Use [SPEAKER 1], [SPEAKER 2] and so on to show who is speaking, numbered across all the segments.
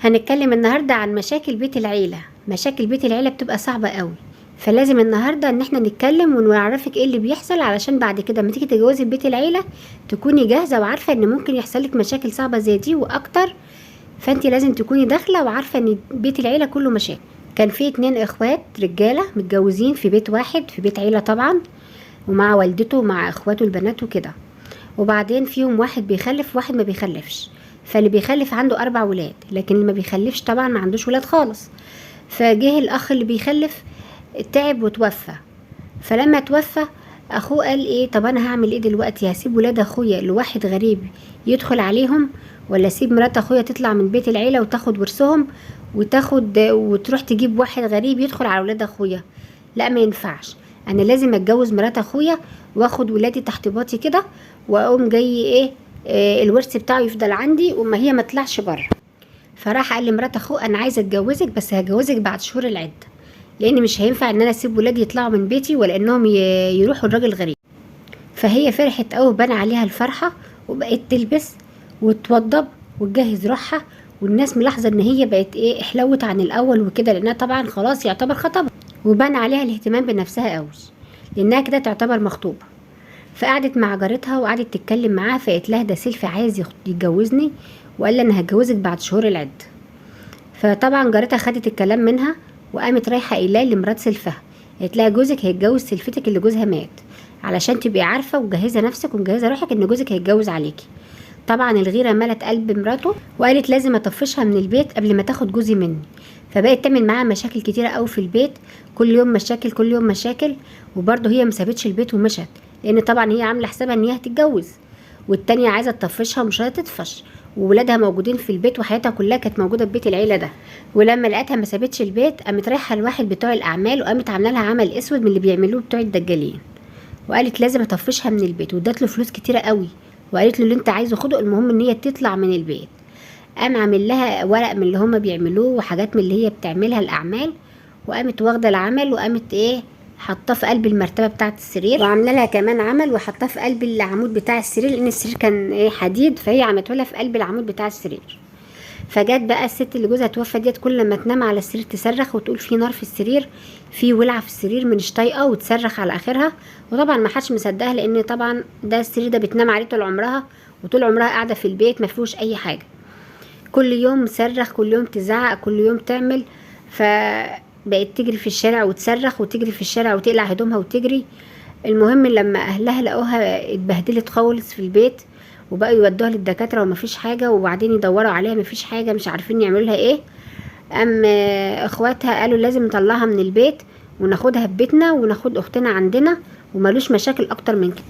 [SPEAKER 1] هنتكلم النهاردة عن مشاكل بيت العيلة. مشاكل بيت العيلة بتبقى صعبة قوي، فلازم النهاردة ان احنا نتكلم ونعرفك ايه اللي بيحصل، علشان بعد كده لما تيجي تتجوزي في بيت العيلة تكوني جاهزة وعارفة ان ممكن يحصل لك مشاكل صعبة زي دي واكتر. فانت لازم تكوني داخلة وعارفة ان بيت العيلة كله مشاكل. كان في 2 اخوات رجالة متجوزين في بيت واحد، في بيت عيلة طبعا، ومع والدته ومع اخواته البنات وكده. وبعدين فيهم واحد بيخلف وواحد ما بيخلفش. فاللي بيخلف عنده 4 ولاد، لكن اللي ما بيخلفش طبعا ما عندوش ولاد خالص. فجه الاخ اللي بيخلف تعب وتوفى. فلما توفى اخوه قال ايه، طب انا هعمل ايه دلوقتي؟ هسيب ولاد اخويا لواحد غريب يدخل عليهم، ولا اسيب مرات اخويا تطلع من بيت العيله وتاخد ورثهم وتروح تجيب واحد غريب يدخل على ولاد اخويا؟ لا، ما ينفعش، انا لازم اتجوز مرات اخويا واخد ولادي تحت باطي كده، واقوم جاي ايه، الورث بتاعه يفضل عندي وما هي ما تطلعش بره. فراح قال لمرات اخوه انا عايزه اتجوزك، بس هتجوزك بعد شهور العده، لان مش هينفع ان انا اسيب ولادي يطلعوا من بيتي ولا انهم يروحوا لراجل غريب. فهي فرحت قوي وبان عليها الفرحه، وبقت تلبس وتوضب وتجهز روحها، والناس ملاحظه ان هي بقت ايه، احلوت عن الاول وكده، لانها طبعا خلاص يعتبر خطبها، وبان عليها الاهتمام بنفسها قوي لانها كده تعتبر مخطوبه. فقعدت مع جارتها وقعدت تتكلم معاها، فقالت لها ده سيلفي عايز يتجوزني، وقال لي انا هتجوزك بعد شهور العده. فطبعا جارتها خدت الكلام منها وقامت رايحه قايلاه لمرات سلفها، قالت لها جوزك هيتجوز سلفتك اللي جوزها مات، علشان تبقي عارفه ومجهزه نفسك ومجهزه روحك ان جوزك هيتجوز عليكي. طبعا الغيره ملت قلب مراته، وقالت لازم اطفشها من البيت قبل ما تاخد جوزي مني. فبقت تعمل معاها مشاكل كتيره قوي في البيت، كل يوم مشاكل كل يوم مشاكل. وبرضه هي ما سابتش البيت ومشت، لان طبعا هي عامله حسابها ان هي هتتجوز، والتانية عايزه تطفشها ومش راضية تطفش، وولادها موجودين في البيت وحياتها كلها كانت موجوده في بيت العيله ده. ولما لقيتها ما سابتش البيت قامت رايحه لواحد بتوع الاعمال، وقامت عامله لها عمل اسود من اللي بيعملوه بتوع الدجالين، وقالت لازم اطفشها من البيت، وادت له فلوس كتيره قوي، وقالت له اللي انت عايزه خده، المهم ان هي تطلع من البيت. قام عامل لها ورق من اللي هما بيعملوه وحاجات من اللي هي بتعملها الاعمال، وقامت واخده العمل وقامت ايه، حطاه في قلب المرتبه بتاعه السرير، وعامله لها كمان عمل وحطاه في قلب العمود بتاع السرير، لان السرير كان ايه حديد، فهي عملته لها في قلب العمود بتاع السرير. فجت بقى الست اللي جوزها توفى ديت كل ما تنام على السرير تصرخ وتقول في نار في السرير، في ولعه في السرير، مش طايقه، وتصرخ على اخرها. وطبعا ما حدش مصدقها، لان طبعا ده السرير ده بتنام عليه طول عمرها، وطول عمرها قاعده في البيت ما فيهوش اي حاجه. كل يوم تصرخ، كل يوم تزعق، كل يوم تعمل. فبقت تجري في الشارع وتصرخ، وتجري في الشارع وتقلع هدومها وتجري. المهم لما اهلها لقوها اتبهدلت خالص في البيت، وبقوا يودوها للدكاترة ومفيش حاجة، وبعدين يدوروا عليها مفيش حاجة، مش عارفين يعملوا لها ايه. اخواتها قالوا لازم نطلعها من البيت وناخدها في بيتنا وناخد اختنا عندنا، ومالوش مشاكل اكتر من كده.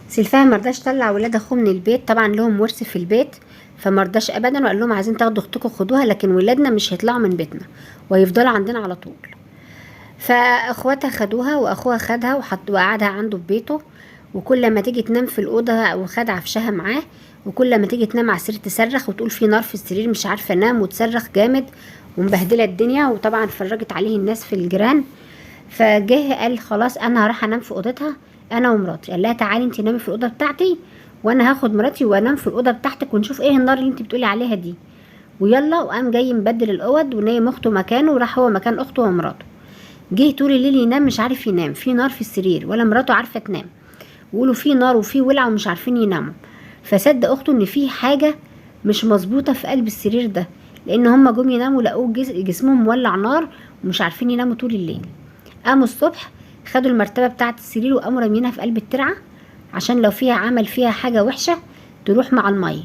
[SPEAKER 1] سلفها مرضاش طلع ولاد اخوه من البيت، طبعا لهم ورث في البيت، فمرضاش ابدا، وقال لهم عايزين تاخدوا اختكم خدوها، لكن ولادنا مش هيطلعوا من بيتنا ويفضلوا عندنا على طول. فاخواتها خدوها واخوها خدها وقعدها عنده في بيته، وكل ما تيجي تنام في الاوضه وخد عفشها معاه، وكل ما تيجي تنام على السرير تصرخ وتقول في نار في السرير مش عارفه انام، وتصرخ جامد ومبهدله الدنيا. وطبعا فرجت عليه الناس في الجيران. فجه قال خلاص انا هروح انام في اوضتها انا ومراتي. قال لها تعالي انت نامي في الاوضه بتاعتي، وانا هاخد مراتي وانام في الاوضه بتاعتك، ونشوف ايه النار اللي انت بتقولي عليها دي، ويلا. وقام جاي مبدل الاوض ونايم اخته مكانه، وراح هو مكان اخته ومراته. جه طول الليل ينام مش عارف ينام، في نار في السرير ولا مراته عارفه تنام، ويقولوا في نار وفي ولعه ومش عارفين يناموا. فصدق اخته ان في حاجه مش مظبوطه في قلب السرير ده، لان هما جم يناموا لقوه جسمهم مولع نار ومش عارفين يناموا طول الليل. قاموا الصبح خدوا المرتبه بتاعه السرير وقاموا رامينها في قلب الترعه، عشان لو فيها عمل فيها حاجه وحشه تروح مع الميه.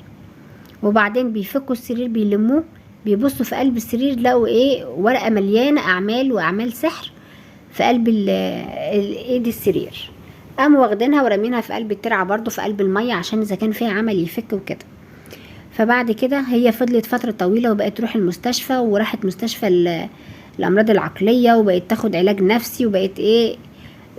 [SPEAKER 1] وبعدين بيفكوا السرير بيلموه، بيبصوا في قلب السرير لقوا ايه، ورقه مليانه اعمال واعمال سحر في قلب ايد السرير. قاموا واخدينها ورامينها في قلب الترعه برضو في قلب الميه، عشان اذا كان فيها عمل يفك وكده. فبعد كده هي فضلت فتره طويله وبقت تروح المستشفى، وراحت مستشفى الامراض العقليه، وبقت تاخد علاج نفسي، وبقت ايه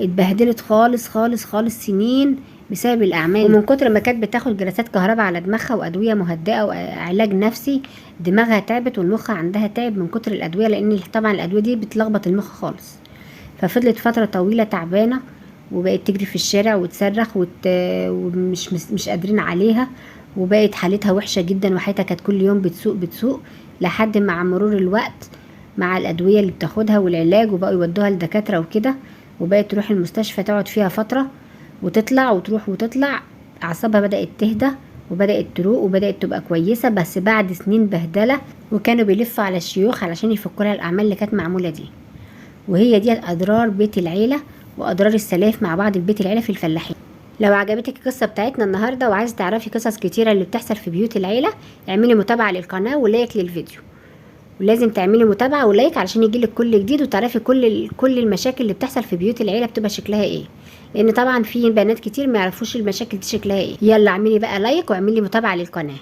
[SPEAKER 1] اتبهدلت خالص خالص خالص سنين بسبب الاعمال. ومن كتر ما كانت بتاخد جلسات كهرباء على دماغها وادويه مهدئه وعلاج نفسي، دماغها تعبت والمخ عندها تعب من كتر الادويه، لان طبعا الادويه دي بتلخبط المخ خالص. ففضلت فتره طويله تعبانه، وبقت تجري في الشارع وتصرخ ومش مش قادرين عليها، وبقت حالتها وحشه جدا، وحياتها كانت كل يوم بتسوق بتسوق لحد مع مرور الوقت مع الأدوية اللي بتاخدها والعلاج، وبقوا يودوها لدكاترة وكده، وبقت تروح المستشفى تقعد فيها فترة وتطلع وتروح وتطلع. أعصابها بدأت تهدى وبدأت تروق وبدأت تبقى كويسة، بس بعد سنين بهدلة، وكانوا بيلفوا على الشيوخ علشان يفكوا لها الأعمال اللي كانت معمولة دي. وهي دي أضرار بيت العيلة وأضرار السلاف مع بعض في بيت العيلة في الفلاحين. لو عجبتك القصة بتاعتنا النهاردة وعايزة تعرفي قصص كتيرة اللي بتحصل في بيوت العيلة، اعملي متابعة للقناة و like للفيديو، ولازم تعملي متابعة و like علشان يجيلك كل جديد وتعرفي كل المشاكل اللي بتحصل في بيوت العيلة بتبقى شكلها ايه، لان طبعا في بنات كتير ما يعرفوش المشاكل دي شكلها ايه. يلا اعملي بقى like واعملي متابعة للقناة.